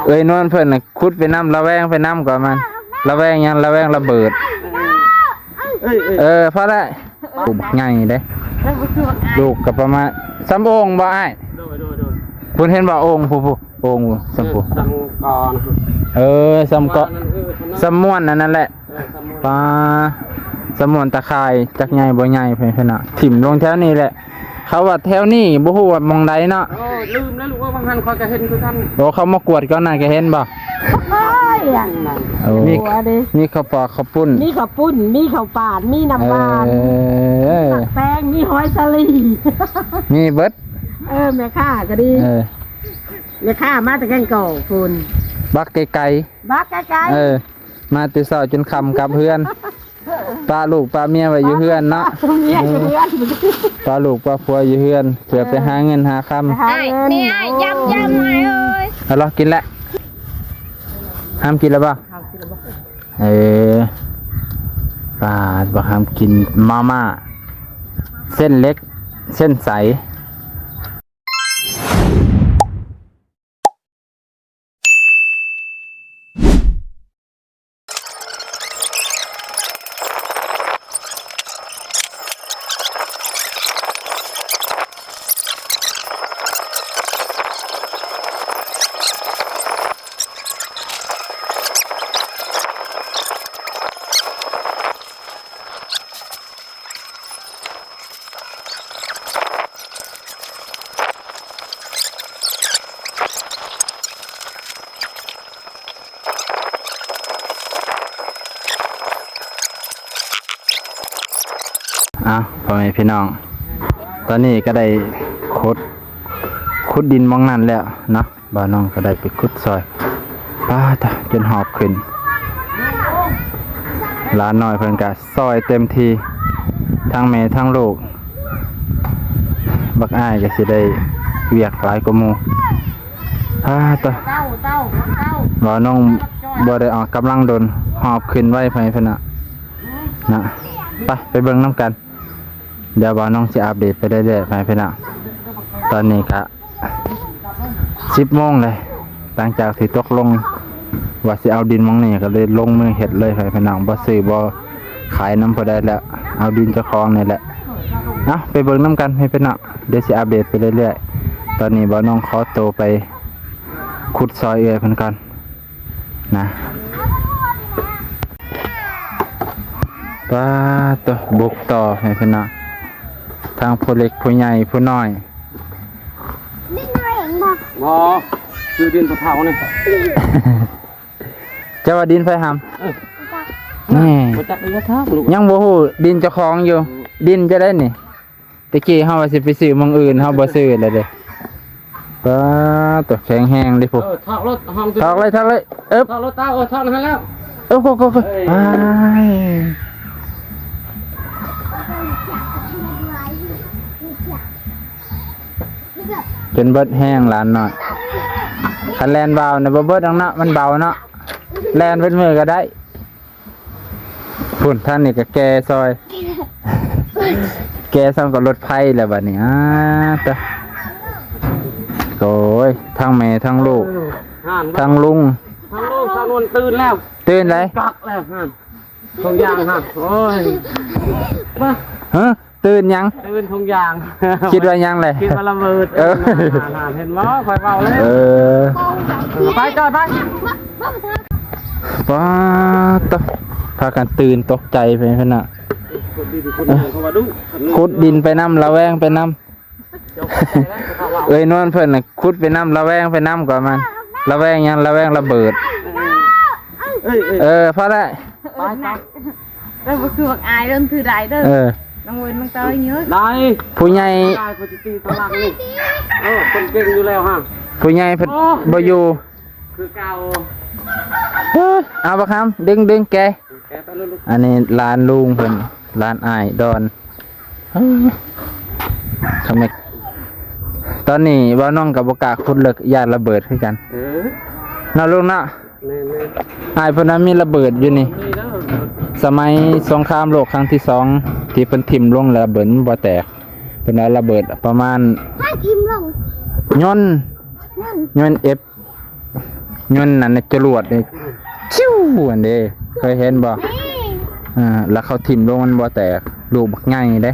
ເອີຍນວນເພິ່ນນ່ະ ຂຸດໄປນຳ ລະແວງໄປນຳກວ່າມັນ. ລະແວງຫຍັງ? ລະແວງລະເບີດ. ເອີຍ ເອີຍ ເອີ ພໍແລ້ວ. ໂອ້ ບັກໃຫຍ່ເດ້. ເອີ ບໍ່ຄືບັກອ້າຍ. ລູກກໍປະມານສ່ຳໂອ່ງບໍ່ອ້າຍ? ໂດຍ ໂດຍ ໂດຍ. ເພິ່ນເຫັນບໍ່ໂອ່ງ ຜູ້ ຜູ້ ໂອ່ງສ່ຳຜູ້ ເອີ ສ່ຳກອນ ເອີ ສ່ຳເກາະ ເອີ ສ່ຳນັ້ນ ເອີ ສ່ຳນັ້ນ ສ່ຳມ່ວນອັນນັ້ນແຫຼະ. ເອີ ສ່ຳມ່ວນ ປາ ສ່ຳມ່ວນຕາຂ່າຍ ຈັກໃຫຍ່ບໍ່ໃຫຍ່ ເພິ່ນ ເພິ່ນນະ ຖິ້ມລົງແຖວນີ້ແຫຼະ. ເຂົາວ່າແຖວນີ້ບໍ່ຮູ້ວ່າໝ່ອງໃດເນາະ. ໂອ້ ລືມແລ້ວລູກເອີຍ ວ່າງຫັ້ນຂ້ອຍກໍເຫັນຄືກັນ. ໂອ້ ເຂົາມາກວດກ່ອນນັ້ນກໍເຫັນບໍ່? ໂອ້ຍ ອັນນັ້ນ ໂອ້ ມີ ມີເຂົ້າປອກເຂົ້າປຸ້ນ ມີເຂົ້າປຸ້ນ ມີເຂົ້າປາດ ມີນ້ຳຫວານ ເອີ ມີໝາກແຕງ ມີຫອຍສາລີ ມີເບິດ. ເອີ ແມ່ຄ້າກໍດີ ເອີ ແມ່ຄ້າມາແຕ່ແກ່ງກອກພຸ້ນ ບັກໄກໆ ບັກໄກໆ ເອີ ມາແຕ່ເຊົ້າຈົນຄ່ຳກັບເຮືອນ ປະລູກປະເມຍໄວ້ຢູ່ເຮືອນເນາະ ເມຍຢູ່ເຮືອນ ປະລູກປະຜົວຢູ່ເຮືອນ ເພື່ອໄປຫາເງິນຫາຄຳ. ໄປຫາເງິນ ອ້າຍ ນີ້ອ້າຍ ຢຳ ຢຳອ້າຍເອີຍ. ເອົາລະ ກິນແລ້ວ ຫ້າມກິນແລ້ວບໍ່? ເອີ ປາດ ບໍ່ຫ້າມກິນມາມ່າ ເສັ້ນເລັກ ເສັ້ນໃສ. ອ້າວ ພໍ່ແມ່ພີ່ນ້ອງ ຕອນນີ້ກໍໄດ້ຂຸດ ຂຸດດິນໝ່ອງນັ້ນແລ້ວເນາະ. ບ່າວນ້ອງກໍໄດ້ໄປຂຸດຊ່ອຍ ປາດຕະ ຈົນຫອບຂຶ້ນ. ຫຼານນ້ອຍເພິ່ນກະຊ່ອຍເຕັມທີ່ ທັງແມ່ທັງລູກ. ບັກອ້າຍກໍຊິໄດ້ວຽກຫຼາຍກວ່າໝູ່ ປາດຕະ. ບ່າວນ້ອງບໍ່ໄດ້ອອກກຳລັງດົນ ຫອບຂຶ້ນໄວ ພໍ່ແມ່ພີ່ນ້ອງນະ. ໄປ ໄປເບິ່ງນຳກັນ. ດຽວບ່າວນ້ອງຊິອັບເດດໄປເລື້ອຍໆ ພໍ່ແມ່ພີ່ນ້ອງ. ຕອນນີ້ກະສິບໂມງເລີຍ ຫຼັງຈາກທີ່ຕົກລົງວ່າຊິເອົາດິນໝ່ອງນີ້ ກໍເລີຍລົງມືເຮັດເລີຍ ພໍ່ແມ່ພີ່ນ້ອງ. ບໍ່ຊື້ບໍ່ຂາຍນຳຜູ້ໃດແລ້ວ ເອົາດິນເຈົ້າຂອງນີ້ແຫຼະ. ເອົາ ໄປເບິ່ງນຳກັນ ພໍ່ແມ່ພີ່ນ້ອງ ດຽວຊິອັບເດດໄປເລື້ອຍໆ. ຕອນນີ້ບ່າວນ້ອງຂໍໂຕໄປຂຸດຊ່ອຍເອື້ອຍເພິ່ນກ່ອນ. ນະ ປາດໂຕ ບຸກຕໍ່ໃຫ້ເພິ່ນເນາະ ທັງຜູ້ເລັກຜູ້ໃຫຍ່ຜູ້ນ້ອຍ. ບໍ່ ຊື່ດິນຜູ້ເຖົ້ານີ້ ເຈົ້າວ່າດິນໃຜຫຳ? ເອີ ນີ້ ບໍ່ຈັກເລີຍ ຍັງບໍ່ຮູ້ດິນເຈົ້າຂອງຢູ່. ອືມ ດິນຈະໄດ້ນີ້ ແຕ່ກີ້ເຮົາວ່າຊິໄປຊື້ໝ່ອງອື່ນ ເຮົາບໍ່ຊື້ແລ້ວເດ້. ປາດໂຕ ແຂງແຮງເດ້ພຸ້ນ. ເອີ ຖອກລົດ ຖອກເລີຍ ຖອກເລີຍ. ເອີບ ຖອກລົດຕາ ເອີ ຖອກຫັ້ນແລ້ວ. ເອີ ໂກ ໂກ ໂກ ເອີຍ ອ້າຍ ຈົນເບິດແຮງຫຼານນ້ອຍ. ຄັນແລ່ນວາວນະບໍ່ເບິດດອກເນາະ ມັນເບົາເນາະ ແລ່ນເບິດມື້ກໍໄດ້. ພຸ້ນ ທາງນີ້ກໍແກ່ຊ່ອຍ ແກ່ຊ່ຳກັບລົດໄຟແລ້ວບັດນີ້. ອ້າ ຕະ ໂອ້ຍ ທັງແມ່ທັງລູກ ເອີ ຫັ້ນ ທັງລຸງ ທັງລູກ ທັງລຸງຕື່ນແລ້ວ ຕື່ນໄດ໋ ກັກແລ້ວຫັ້ນ ທຸກຢ່າງຫັ້ນ. ໂອ້ຍ ມາ ຮະ ຕື່ນຫຍັງ? ຕື່ນທຸກຢ່າງ ຄິດວ່າຫຍັງແຫຼະ? ຄິດວ່າລະເບີດ. ເອີ ຫັ້ນ ເຫັນບໍ່? ຂ້ອຍເວົ້າແລ້ວ. ເອີ ໄປ ຈອດໄປ. ປາດໂຕ ພາກັນຕື່ນຕົກໃຈໄປພຸ້ນນະ. ຂຸດດິນໄປນຳ ລະແວງໄປນຳ. ເອີຍນວນເພິ່ນນະ ຂຸດໄປນຳ ລະແວງໄປນຳກວ່າມັນ. ລະແວງຫຍັງ? ລະແວງລະເບີດ. ເອີ ພໍແລ້ວ. ໄປ ໄປ ເອີ ບໍ່ຄືບັກອາຍເດີ ຖືໄດ້ເດີ. ເອີ ນ້ອງເວີນ ນ້ອງເຕົ້ຍເຍອະ ໄດ້ ຜູ້ໃຫຍ່ ໄດ້ ຜູ້ທີ່ຕີຕາຫຼັງນີ້. ເອີ ເພິ່ນເກັ່ງຢູ່ແລ້ວຮະ ຜູ້ໃຫຍ່ເພິ່ນ ໂອ້ ບໍ່ຢູ່ ຄືເກົ່າ. ເອີ ເອົາບັກຄຳ ດຶງ ດຶງແກ ແກໄປໂລດລູກ. ອັນນີ້ຫຼານລຸງເພິ່ນ ຫຼານອ້າຍດອນ. ເອີ ຄຳເມັກ ຕອນນີ້ບ່າວນ້ອງກໍບໍ່ກ້າຂຸດເລິກ ຢ້ານລະເບີດຄືກັນ. ເອີ ເນາະລຸງເນາະ. ແມ່ນໆ ອ້າຍເພິ່ນວ່າມີລະເບີດຢູ່ນີ້ ມີແລ້ວ ສະໄໝສົງຄາມໂລກຄັ້ງທີສອງ ທີ່ເພິ່ນຖິ້ມລົງລະເບີດມັນບໍ່ແຕກ. ເພິ່ນເອົາລະເບີດປະມານ ໃຫ້ຖິ້ມລົງ ຍົນ ຍົນ ຍົນເອັຟ ຍົນນັ້ນນະ ຈະຫຼວດນີ້ ຊິວ ອັນເດ້ ເຄີຍເຫັນບໍ່? ນີ້ ອ່າ ແລ້ວເຂົາຖິ້ມລົງມັນບໍ່ແຕກ ລູກບັກໃຫຍ່ເດ້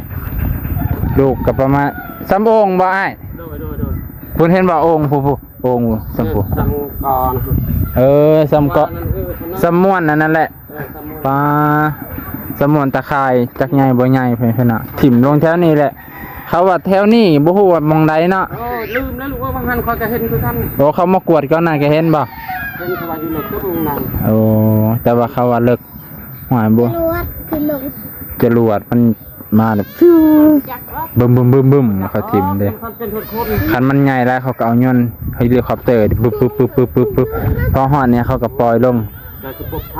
ລູກກໍປະມານສ່ຳໂອ່ງບໍ່ອ້າຍ? ໂດຍ ໂດຍ ໂດຍ ເພິ່ນເຫັນບໍ່ໂອ່ງ ຜູ້ ຜູ້ ໂອ່ງສ່ຳຜູ້ ສ່ຳກອນ ເອີ ສ່ຳກອນ ສ່ຳມ່ວນອັນນັ້ນແຫຼະ ເອີ ສ່ຳມ່ວນ ປາ ສ່ຳມ່ວນຕາຂ່າຍ ຈັກໃຫຍ່ບໍ່ໃຫຍ່ ເພິ່ນ ເພິ່ນນະ ຖິ້ມລົງແຖວນີ້ແຫຼະ ເຂົາວ່າແຖວນີ້ບໍ່ຮູ້ວ່າໝ່ອງໃດເນາະ ໂອ້ ລືມແລ້ວລູກເອີຍ ວ່າງຫັ້ນຂ້ອຍກໍເຫັນຄືກັນ ໂອ້ ເຂົາມາກວດກ່ອນນັ້ນກໍເຫັນບໍ່? ເຫັນ ເຂົາວ່າຢູ່ເລິກເດີ ບໍ່ຮູ້ນະ ໂອ້ ແຕ່ວ່າເຂົາວ່າເລິກ ຫວາຍບໍ່ ຈະຫຼວດຂຶ້ນລົງ ຈະຫຼວດມັນມາແລ້ວ ຟິວ ບຶມໆໆໆ ເຂົາຖິ້ມເດ້ ຄັນມັນໃຫຍ່ຫຼາຍເຂົາກໍເອົາຍົນເຮລິຄອບເຕີ ບຶບໆໆໆ ພໍຮອດນີ້ເຂົາກໍປ່ອຍລົງ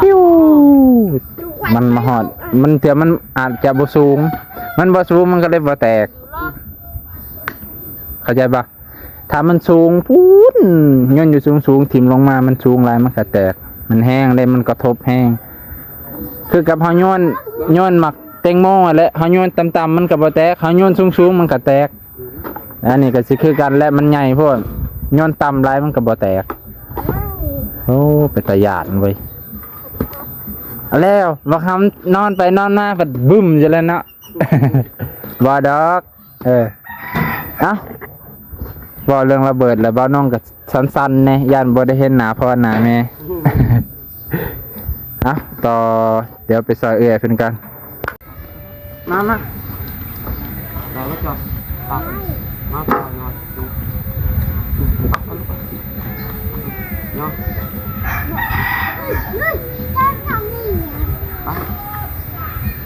ປິວ ມັນມາຮອດ ມັນ ເທື່ອມັນອາດຈະບໍ່ສູງ ມັນບໍ່ສູງມັນກໍເລີຍບໍ່ແຕກ ເຂົ້າໃຈບໍ່? ຖ້າມັນສູງພຸ້ນ ຍົນຢູ່ສູງໆ ຖິ້ມລົງມາ ມັນສູງຫຼາຍ ມັນກະແຕກ ມັນແຮງເດ້ ມັນກະທົບແຮງ ຄືກັບເຮົາໂຍນ ໂຍນໝາກແຕງໂມຫັ້ນແຫຼະ ເຮົາໂຍນຕ່ຳໆ ມັນກະບໍ່ແຕກ ເຮົາໂຍນສູງໆ ມັນກະແຕກ ອັນນີ້ກະຊິຄືກັນແຫຼະ ມັນໃຫຍ່ໂພດ ໂຍນຕ່ຳຫຼາຍ ມັນກະບໍ່ແຕກ ໂອ້ ເປັນຕາຢ້ານເວີຍ ແລ້ວບັກຫຳນອນໄປນອນມາ ພັດບຶມຢູ່ແລ້ວເນາະ ບໍ່ດອກ ເອີ ເອົ້າ ເວົ້າເລື່ອງລະເບີດແລ້ວ ບ່າວນ້ອງກໍສັ່ນໆແດ່ ຢ້ານບໍ່ໄດ້ເຫັນໜ້າພໍ່ໜ້າແມ່ ເອົ້າ ຕໍ່ ດຽວໄປຊ່ອຍເອື້ອຍເພິ່ນກ່ອນ ມາ ມາ ມາ ມາ ມາ ເນາະ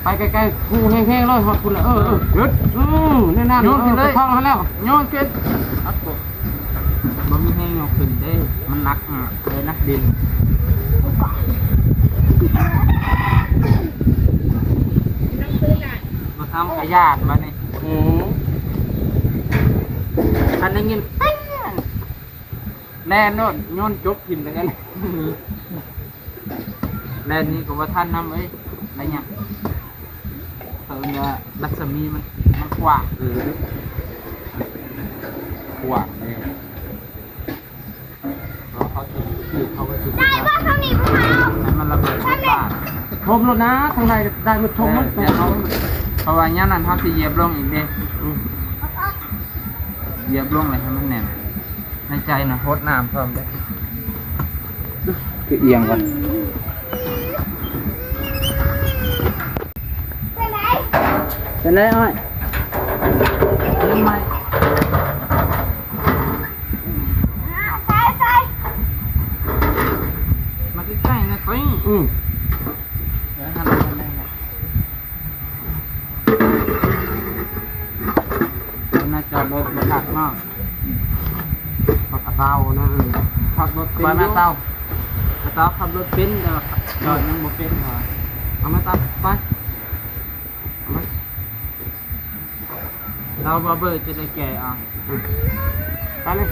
ໄປ ໄປໄກໆ ຜູ້ແຮງໆເລີຍ ຮອດພຸ້ນລະ ເອີ ເອີ ເອີ ເອີ ແນວນັ້ນ ໂຍນຂຶ້ນເລີຍ ເອີ ໄປທ້ອງຫັ້ນແລ້ວ ໂຍນຂຶ້ນ ບໍ່ມີແຮງຍົກຂຶ້ນເດ້ ມັນໜັກ ເອີ ໜັກດິນ ບໍ່ທຳກະຢ້ານບາດນີ້ ອື ຄັນໄດ້ຍິນ ແລ່ນໂລດ ໂຍນຈົບຖິ້ມແລ້ວກັນ ແລ່ນນີ້ກໍບໍ່ທັນນຳເອີຍ ໄລຍະ ເຂົາເອີ້ນວ່າລັດສະໝີມັນ ມັນກວ້າງ ເອີ ກວ້າງເດ້ ເຂົາ ເຂົາ ເຂົາກໍຖືກ ໃຫ້ມັນລະເບີດລົດບາດ ຖົມໂລດນາ ທາງໃດໄດ້ມັນຖົມໝົດ ເອີ ເພາະວ່າຍາມນັ້ນເຮົາຊິຢຽບລົງອີກເດ້ ອື ຢຽບລົງແລ້ວໃຫ້ມັນແໜ້ນ ໃນໃຈນະ ຫົດນ້ຳພ້ອມເດ້ ຄືອຽງກ່ອນ ເປັນໃດ ເປັນໃດອ້າຍ ເປັນໃໝ່ ໃສ່ ໃສ່ ມາໃກ້ໆນະ ອື ເອີ ຫັ້ນແຫຼະ ຫັ້ນແຫຼະ ໜ້າຈອດລົດບໍ່ຄັກເນາະ ປາກກະເຕົານະ ຂັບລົດເປັນຢູ່ ປາກກະເຕົາ ກະເຕົາຂັບລົດເປັນ ແຕ່ວ່າຈອດຍັງບໍ່ເປັນ ເອົາມາເຕົາ ໄປ ເອົາມາ ເຕົາບາເບີຈະໄດ້ແກ່ເອົາ ໄປເລີຍ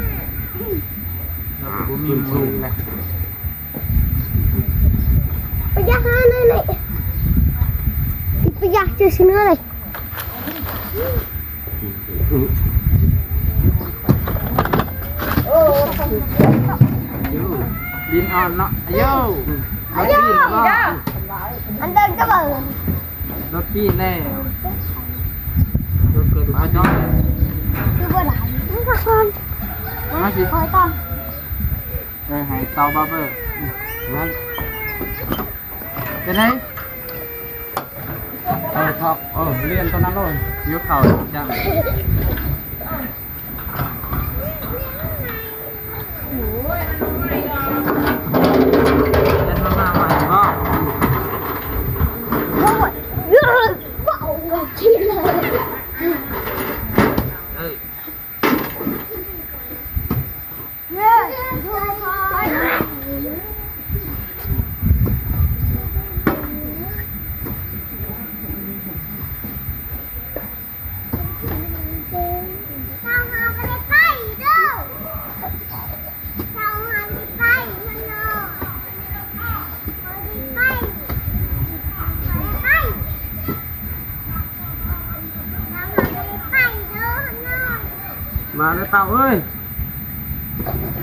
ລາວກໍບໍ່ມີໝູ່ ໄປຢາກຫາໜ້ອຍ ໄປຢາກເຈີຊິເນຍເລີຍ ດິນອ່ອນເນາະ ອາໂຢ ອາໂຢ ລົດປີນແລ້ວ ອັນເດີນກໍເບິ່ງ ລົດປີນແລ້ວ ລົດເກີດອຸປະຈອນ ຄືບໍ່ໄດ້ ມັນກໍຄອນ ມາຊິ ຄອຍຕາມ ເອີ ໃຫ້ເຕົາບາເບີ ນັ້ນ ເປັນໄງ? ເອີ ເຂົ້າ ເອີ ລຽນຕົວນັ້ນໂລດ ຫິວເຂົ້າຈັງ ເຮັດມາມ່າໃໝ່ບໍ່? ໂອ້ຍ ເອີ ເວົ້າບໍ່ກິນເລີຍ ເອີ. ມາແລ້ວເຕົ້າເອີຍ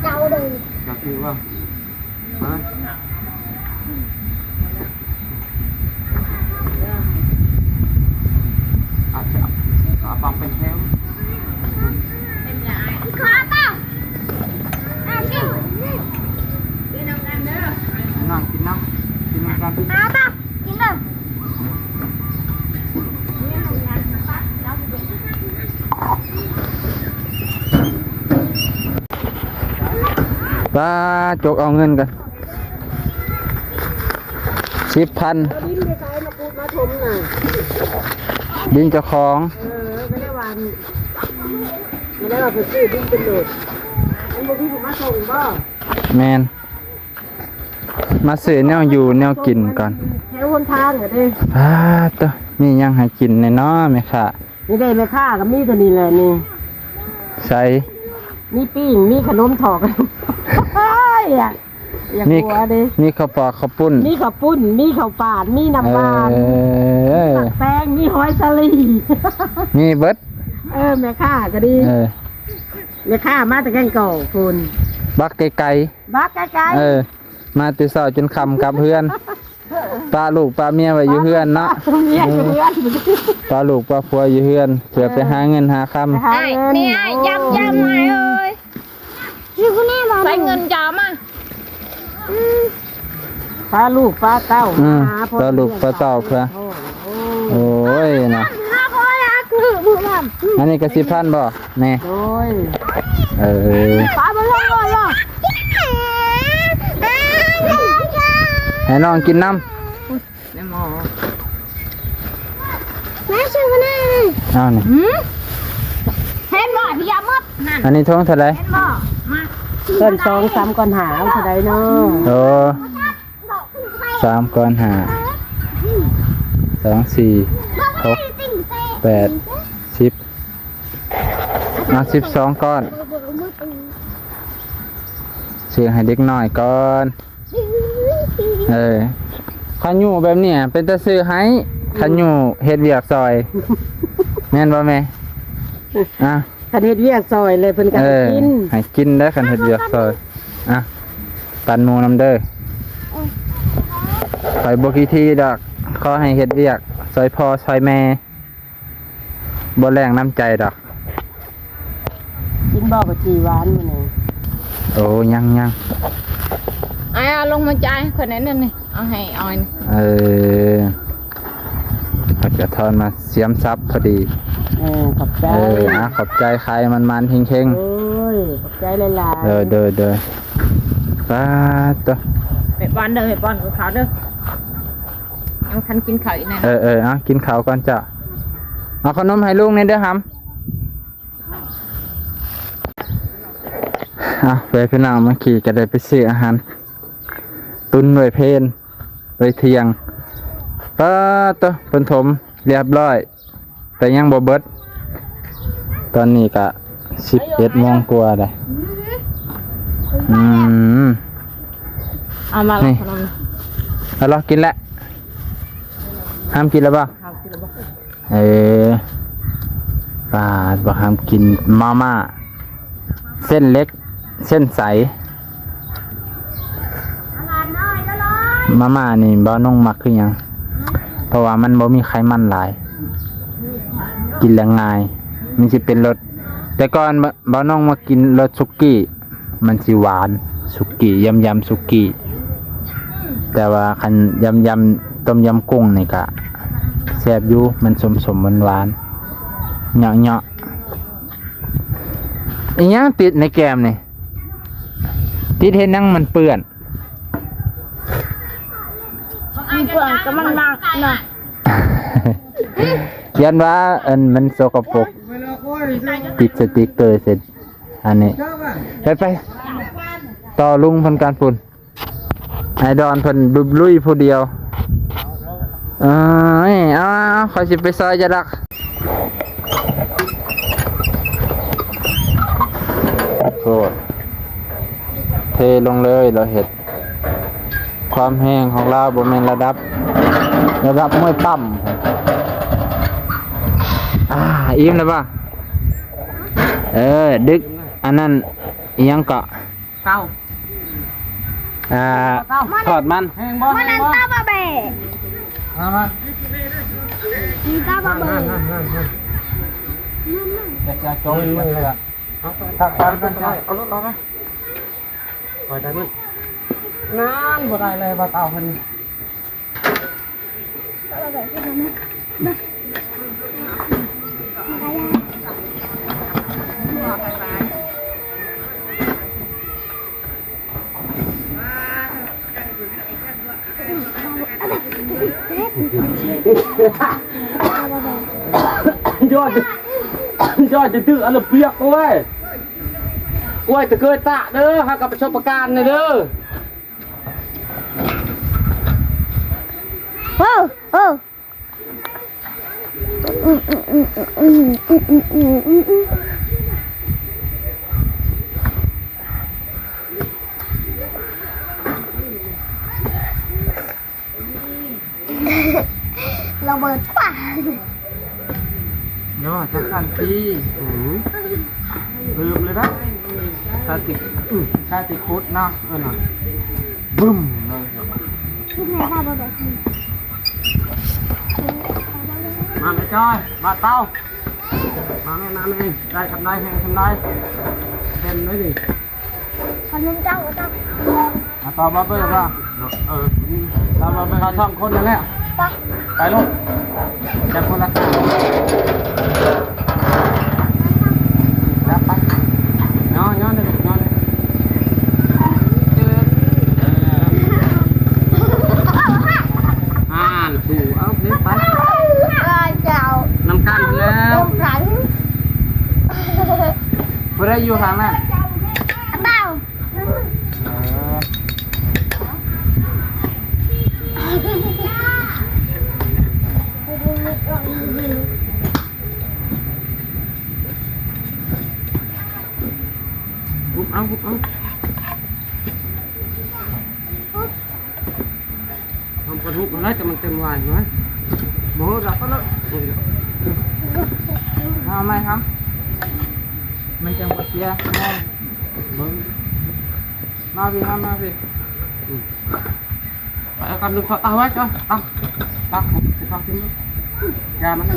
ເຈົ້າເດີ ຈັກຢູ່ບໍ່? ມາ ອາດຈະເອົາປັບເປັນແຖວ ນັ່ງກິນນ້ຳ ກິນນ້ຳກັນ ປ້າ ຈົກເອົາເງິນກັນ ສິບພັນ ເອົາດິນໄປໃສ່ມາຂຸດມາຖົມນະ ດິນເຈົ້າຂອງ ເອີ ກໍໄດ້ວ່າ ກໍໄດ້ວ່າໄປຊື້ດິນເປັນໂຫຼດ ມັນບໍ່ມີຜູ້ມາສົ່ງບໍ່? ແມ່ນ ມາຊື້ແນວຢູ່ແນວກິນກ່ອນ ແຖວຫົນທາງກໍເດ້ ອ້າ ໂຕ ມີຫຍັງໃຫ້ກິນແດ່ເນາະແມ່ຄ້າ? ນີ້ເດ້ແມ່ຄ້າກໍມີເທົ່ານີ້ແຫຼະນີ້ ໃສ? ມີປີ້ງ ມີຂະໜົມຖອກ ເອີຍ ຢາກ ຢາກ ມີ ຫົວເດ້ ມີເຂົ້າປອກເຂົ້າປຸ້ນ ມີເຂົ້າປຸ້ນ ມີເຂົ້າປາດ ມີນ້ຳຫວານ ເອີ ມີໝາກແຕງ ມີຫອຍສາລີ ມີເບິດ ເອີ ແມ່ຄ້າກໍດີ ເອີ ແມ່ຄ້າມາແຕ່ແກ້ງກອກພຸ້ນ ບັກໄກໆ ບັກໄກໆ ເອີ ມາແຕ່ເຊົ້າຈົນຄ່ຳກັບເຮືອນ ປະລູກປະເມຍໄວ້ຢູ່ເຮືອນເນາະ ເມຍຢູ່ເຮືອນ ປະລູກປະຜົວຢູ່ເຮືອນ ເພື່ອໄປຫາເງິນຫາຄຳ ໄປຫາເງິນ ອ້າຍ ນີ້ອ້າຍ ຢຳ ຢຳ ອ້າຍເອີຍ ຢູ່ຜູ້ນີ້ບໍ່ ໃຊ້ເງິນຢຳມາ ອືມ ພາລູກພາເຕົ້າ ອືມ ຫາພໍ່ ພາລູກພາເຕົ້າເພື່ອ ໂອ້ຍ ໂອ້ຍນະ ອັນນີ້ກໍສິບພັນບໍ່? ແນ່ ໂດຍ ເອີ ປາບໍ່ລົງເລີຍ ໃຫ້ນ້ອງກິນນຳ ແມ່ໝໍ ແມ່ຊື່ບໍ່ນະ ເອົານີ້ ຫືມ ເຫັນບໍ່ ເບຍໝົດນັ້ນ ອັນນີ້ຖົງເທົ່າໃດ? ເຫັນບໍ່ ມາ ເພິ່ນສອງສາມກ້ອນຫ້າ ເອົາເທົ່າໃດເນາະ? ໂອ້ ສາມກ້ອນຫ້າ ສອງ ສີ່ ຫົກ ແປດ ສິບ ເອົາສິບສອງກ້ອນ ຊື້ໃຫ້ເດັກນ້ອຍກ່ອນ ເອີ ຄັນຢູ່ແບບນີ້ເປັນຕາຊື້ໃຫ້ ຄັນຢູ່ເຮັດວຽກຊ່ອຍ ແມ່ນບໍ່ແມ່? ອ່ະ ຄັນເຮັດວຽກຊ່ອຍແລ້ວເພິ່ນກໍ ເອີ ໃຫ້ກິນ ໃຫ້ກິນໄດ໋ ຄັນເຮັດວຽກຊ່ອຍ ອ່ະ ປັນໝູ່ນຳເດີ ເອີ ຂ້ອຍບໍ່ຂີ້ຖີ່ດອກ ຂໍໃຫ້ເຮັດວຽກຊ່ອຍພໍ່ຊ່ອຍແມ່ ບໍ່ແລງນ້ຳໃຈດອກ ກິນບໍ່ ເຂົ້າຈີ່ຫວານມື້ນີ້? ໂອ້ ຍັງໆ ອ້າຍເອົາລົງມາຈ່າຍໃຫ້ຂ້ອຍແດ່ນັ້ນນີ້ ເອົາໃຫ້ອ້ອຍ ເອີ ເຂົາຈະທອນມາ ສຽມຊັບພໍດີ ເອີ ຂອບໃຈ ເອີ ອ່ະ ຂອບໃຈ ຂາຍໝັນໆ ເຮັງໆ ໂອ້ຍ ຂອບໃຈຫຼາຍໆ ເດີ ເດີ ເດີ ປາດໂຕ ແມ່ປ້ອນເດີ ແມ່ປ້ອນກັບເຂົາເດີ ຍັງບໍ່ທັນກິນເຂົ້າອີກນະ ເອີ ເອີ ເອົາ ກິນເຂົ້າກ່ອນເຈົ້າ ເອົາຂະໜົມໃຫ້ລຸງແດ່ເດີຫຳ ເອົາ ໄປພີ່ນ້ອງ ເມື່ອກີ້ກໍໄດ້ໄປຊື້ອາຫານ ຕຸນໄວ້ເພນ ໄວ້ທ່ຽງ ປາດໂຕ ເພິ່ນຖົມລຽບຮ້ອຍ ແຕ່ຍັງບໍ່ເບິດ ຕອນນີ້ກະສິບເອັດໂມງກວ່າແລ້ວ ອືມ ເອົາມາລະ ນີ້ ຂະໜົມ ເອົາລະ ກິນແລ້ວ ຫ້າມກິນແລ້ວບໍ່? ຫ້າມກິນແລ້ວບໍ່? ເອີ ປາດ ບໍ່ຫ້າມກິນມາມ່າ ເສັ້ນເລັກ ເສັ້ນໃສ ມາມ່ານີ້ບ່າວນົງມັກຄືຫຍັງ ເພາະວ່າມັນບໍ່ມີໄຂມັນຫຼາຍ ກິນແລ້ວງ່າຍ ມັນຊິເປັນລົດ ແຕ່ກ່ອນບ່າວນົງມັກກິນລົດສຸກີ້ ມັນຊິຫວານ ສຸກີ້ ຢຳໆ ສຸກີ້ ແຕ່ວ່າຄັນຢຳໆ ຕົ້ມຢຳກຸ້ງນີ້ກະແຊບຢູ່ ມັນສົ້ມໆ ຫວານໆ ເຍາະໆ ອີຫຍັງຕິດໃນແກ້ມນີ້? ຕິດເຮັດຫຍັງມັນເປື້ອນ? ມັນເປື້ອນກໍມັນມັກເນາະ ຢ້ານວ່າອັນມັນສົກກະປົກ ຕິດສະຕິກເກີເສັດ ອັນນີ້ ໄປໆ ຕໍ່ລຸງເພິ່ນກ່ອນພຸ້ນ ໄອ້ດອນເພິ່ນລຸຍຜູ້ດຽວ ເອີຍ ເອົາໆ ຂ້ອຍຊິໄປຊ່ອຍເຈົ້າດອກ ໂທດ ເທລົງເລີຍ ລາວເຮັດ ຄວາມແຮງຂອງລາວບໍ່ແມ່ນລະດັບ ລະດັບມວຍປ້ຳ ອ່າ ອີ່ມແລ້ວບໍ່? ເອີ ດຶກອັນນັ້ນ ອີ່ຫຍັງເກາະ ເຕົາ ອ່າ ເຕົາ ທອດມັນ ແຮງບໍ່ ມັນ ແຮງບໍ່ ອັນຕາບາແບະ ມາ ມາ ມັນຕາບາແບະ ແຕ່ຈະຈົງ ເອົາ ເອົາລົດອອກມາ ໄປໄດ້ມັນ ນັ້ນ ບໍ່ໄດ້ເລີຍ ບໍ່ເຕົາເພິ່ນ. ຍອດ ຍອດຈະຕື້ອັນລະປຽກ ໂອ້ຍ ໂອ້ຍ ຕະເກີຍຕະເດີ ຫາກັບປະສົບປະການນີ້ເດີ. ໂອ້ ໂອ້ ລະເບີດປາກ ຍອດຈັກສັນຕີ ອື ເລີ່ມເລີຍນະ ຖ້າຊິ ອື ຖ້າຊິຂຸດເນາະ ເອີນະ ບຶ້ມເລີຍ ມາແມ່ຈ້ອຍ ມາເຕົາ ມາແມ່ ມາແມ່ ໄດ້ຄຳໃດ ແຮງຄຳໃດ ເຕັມເລີຍນີ້. ຂະໜົມເຈົ້າກໍຕ້ອງ ມາຕໍ່ມາເບິ່ງວ່າ ເອີ ຕໍ່ມາເບິ່ງເຮົາສອງຄົນນັ້ນແຫຼະ ໄປ ໄປໂລດ ຈັບຄົນລະ ຈັບໄປ ຍໍ ຍໍໜຶ່ງ ຍໍໜຶ່ງ ເອີ ອ່ານ ດູ ເອົາ ເຮັດໄປ ເຈົ້າ ນຳກັນແລ້ວ ນຳກັນ ຜູ້ໃດຢູ່ທາງນັ້ນ ເອົາ ຮຸບເອົາ ຮຸບເອົາ ທຳກະທຸກຫັ້ນແຫຼະ ແຕ່ມັນເຕັມວາຍຫັ້ນນະ ບໍ່ຮູ້ຈັກກໍເລີຍ ເອົາໃໝ່ ເອົາ ມັນຈັ່ງບໍ່ເສຍ ເບິ່ງ ມາພີ້ ມາ ມາພີ້ ອືມ ໄປເອົາກັນ ດຶງເຂົ້າຕາໄວ້ ເຈົ້າ ຕາ ຕາ ຊິພາກິນ ຢ່າມັນ ເອີ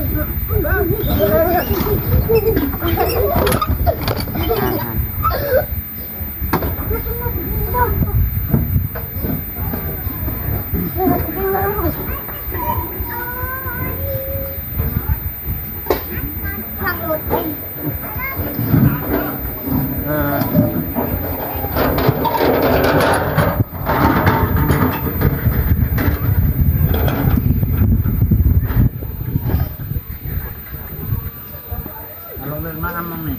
ເອົາລົງເລີຍ ມານຳມັນນີ້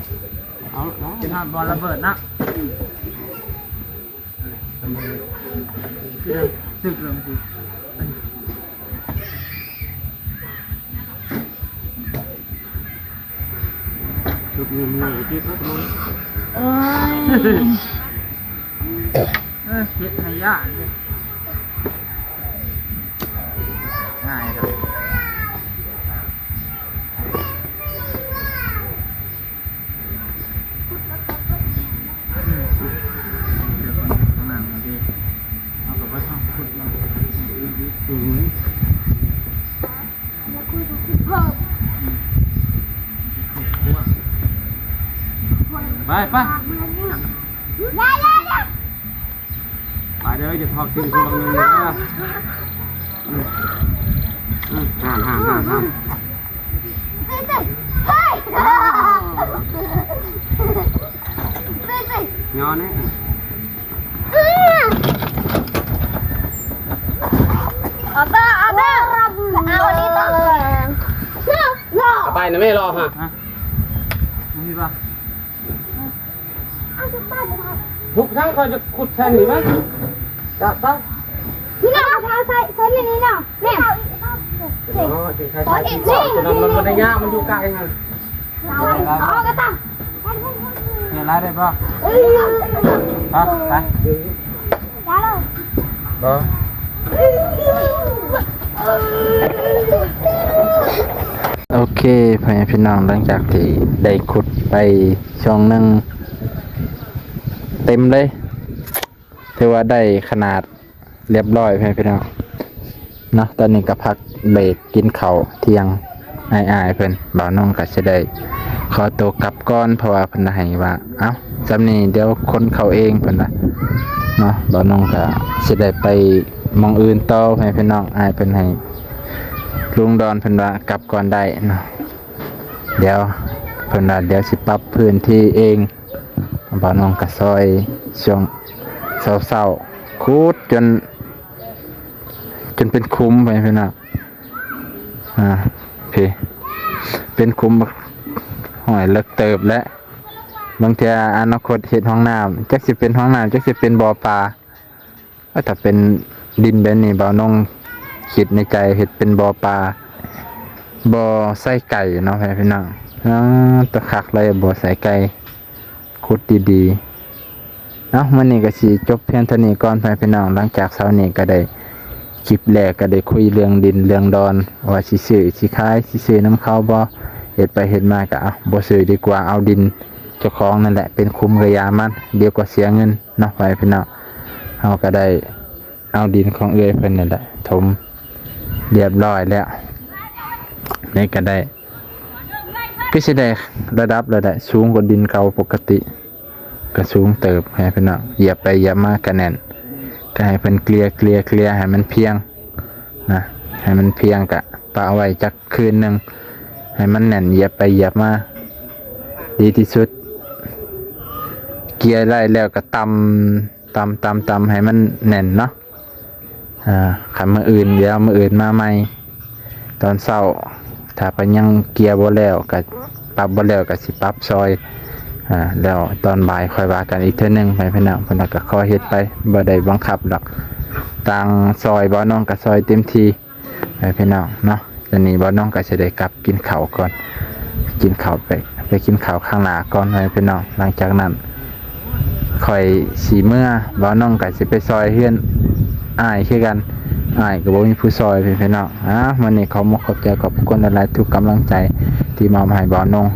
ເອົາ ເອົາ ຊິຮອດບ່ອນລະເບີດນະ. ຕຶກລົງຊິ ຕຶກເງິນເງິນຕິດເນາະ ໂອ້ຍ ເອີ ເຮັດໃຫ້ຢ້ານເດ້ ງ່າຍດອກ. ອືມ ເດີນຂ້າງໜ້າມາເດ້ ເຮົາກໍບໍ່ຕ້ອງຂຸດເນາະ ອືມ ໄປ ໄປ. ໄປເດີ ຢ່າຖອກຖິ້ມຊ່ວງໜຶ່ງເດີ ອືມ ອືມ ຫັ້ນ ຫັ້ນ ຫັ້ນ ຫັ້ນ ຍໍແນ່ ເອົາຕໍ່ ເອົາຕໍ່ ເອົາອັນນີ້ຕໍ່ ເອົາໄປນະແມ່ ລໍຫາ ຮະ ມີບໍ່? ທຸກຄັ້ງເຂົາຈະຂຸດໃສ່ນີ້ໄໝ? ຈະ ຈະ ນີ້ນະ ເອົາໃສ່ ໃສ່ນີ້ນະ ນີ້ ອໍ ຈະໃສ່ ໃສ່ ໃສ່ ມັນບໍ່ໄດ້ຍາກ ມັນຢູ່ໃກ້ຫັ້ນ ເອົາກະຕາ ເຮັດລາຍໄດ້ບໍ່? ເອີ ໄປ ໄປ ບໍ່ ໂອເຄ ເຄ ພໍ່ແມ່ພີ່ນ້ອງ ຫຼັງຈາກທີ່ໄດ້ຂຸດໄປຊ່ວງໜຶ່ງເຕັມເລີຍ ຖືວ່າໄດ້ຂະໜາດລຽບຮ້ອຍ ພໍ່ແມ່ພີ່ນ້ອງເນາະ. ຕອນນີ້ກໍພັກເບຣກກິນເຂົ້າທ່ຽງອ້າຍໆເພິ່ນ. ບ່າວນົງກໍຊິໄດ້ຂໍໂຕກັບກ່ອນ ເພາະວ່າເພິ່ນໃຫ້ວ່າ ເອົ້າ ຊ່ຳນີ້ດຽວຂົນເຂົ້າເອງ ເພິ່ນວ່າເນາະ. ບ່າວນົງກໍຊິໄດ້ໄປໝ່ອງອື່ນຕໍ່ ພໍ່ແມ່ພີ່ນ້ອງ. ອ້າຍເພິ່ນໃຫ້ ລຸງດອນເພິ່ນວ່າກັບກ່ອນໄດ້ເນາະ ດຽວ ເພິ່ນວ່າດຽວຊິປັບພື້ນທີ່ເອງ. ບ່າວນົງກໍຊອຍຊ່ວງເຊົ້າໆ ຂຸດຈົນ ຈົນເປັນຂຸມໄປ ພີ່ນ້ອງ. ອ່າ ເພ ເປັນຂຸມບັກ ຫ້ອຍ ເລິກເຕີບແຫຼະ. ບາງເທື່ອອະນາຄົດເຮັດຫ້ອງນ້ຳ ຈັກຊິເປັນຫ້ອງນ້ຳ ຈັກຊິເປັນບໍ່ປາ. ເອີ ຖ້າເປັນດິນແບບນີ້ ບ່າວນົງຄິດໃນໃຈ ເຮັດເປັນບໍ່ປາ ບໍ່ໃສ່ໄກ່ເນາະ ພໍ່ແມ່ພີ່ນ້ອງ. ອາ ຕະຄັກເລີຍ ບໍ່ໃສ່ໄກ່ ຂຸດດີໆ. ເອົາ ມື້ນີ້ກໍຊິຈົບພຽງເທົ່ານີ້ກ່ອນ ພໍ່ແມ່ພີ່ນ້ອງ. ຫຼັງຈາກເຊົ້ານີ້ກໍໄດ້ ຄລິບແລກກໍໄດ້ຄຸຍເລື່ອງດິນເລື່ອງດອນ ວ່າຊິຊື້ຊິຂາຍ ຊິຊື້ນຳເຂົາບໍ່. ເຮັດໄປເຮັດມາກໍ ເອົາ ບໍ່ຊື້ດີກວ່າ ເອົາດິນເຈົ້າຂອງນັ້ນແຫຼະ ເປັນຂຸມກໍຢ່າມັນ ດຽວກໍເສຍເງິນເນາະ ພໍ່ແມ່ພີ່ນ້ອງ. ເຮົາກໍໄດ້ເອົາດິນຂອງເອື້ອຍເພິ່ນນັ້ນແຫຼະຖົມລຽບຮ້ອຍແລ້ວ. ນີ້ກໍໄດ້ ຄືຊິໄດ້ລະດັບແລ້ວແຫຼະ ສູງກວ່າດິນເກົ່າປົກກະຕິ ກະສູງເຕີບ ໃຫ້ພີ່ນ້ອງ ຢຽບໄປຢຽບມາກະແໜ້ນ. ກະໃຫ້ເພິ່ນເກລ່ຍ ເກລ່ຍ ເກລ່ຍໃຫ້ມັນພຽງນະ ໃຫ້ມັນພຽງ ກະປະໄວ້ຈັກຄືນໜຶ່ງ ໃຫ້ມັນແໜ້ນ ຢຽບໄປຢຽບມາ ດີທີ່ສຸດ. ເກລ່ຍໄດ້ແລ້ວກະຕຳ ຕຳ ຕຳ ຕຳໃຫ້ມັນແໜ້ນເນາະ. ອ່າ ຄັນມື້ອື່ນ ດຽວມື້ອື່ນມາໃໝ່ ຕອນເຊົ້າ ຖ້າເພິ່ນຍັງເກລ່ຍບໍ່ແລ້ວ ກະປັບບໍ່ແລ້ວ ກະຊິປັບຊອຍ ອ່າ ແລ້ວຕອນບ່າຍຄ່ອຍວ່າກັນອີກເທື່ອໜຶ່ງ ພໍ່ແມ່ພີ່ນ້ອງ. ເພິ່ນວ່າກະຂໍເຮັດໄປ ບໍ່ໄດ້ບັງຄັບດອກ ຕ່າງຊອຍ ບ່າວນົງກະຊອຍເຕັມທີ່ ພໍ່ແມ່ພີ່ນ້ອງເນາະ. ຕອນນີ້ບ່າວນົງກໍຊິໄດ້ກັບກິນເຂົ້າກ່ອນ ກິນເຂົ້າໄປ ໄປກິນເຂົ້າຂ້າງໜ້າກ່ອນ ພໍ່ແມ່ພີ່ນ້ອງ. ຫຼັງຈາກນັ້ນຂ້ອຍຊິເມືອ ບ່າວນົງກໍຊິໄປຊ່ອຍເຮືອນອ້າຍຄືກັນ ອ້າຍກໍບໍ່ມີຜູ້ຊ່ອຍ ພີ່ນ້ອງ. ອ່າ ມື້ນີ້ຂໍມຸກຂອບໃຈຂອບຄຸນຫຼາຍໆ ທຸກກຳລັງໃຈທີ່ມອບໃຫ້ບ່າວນົງ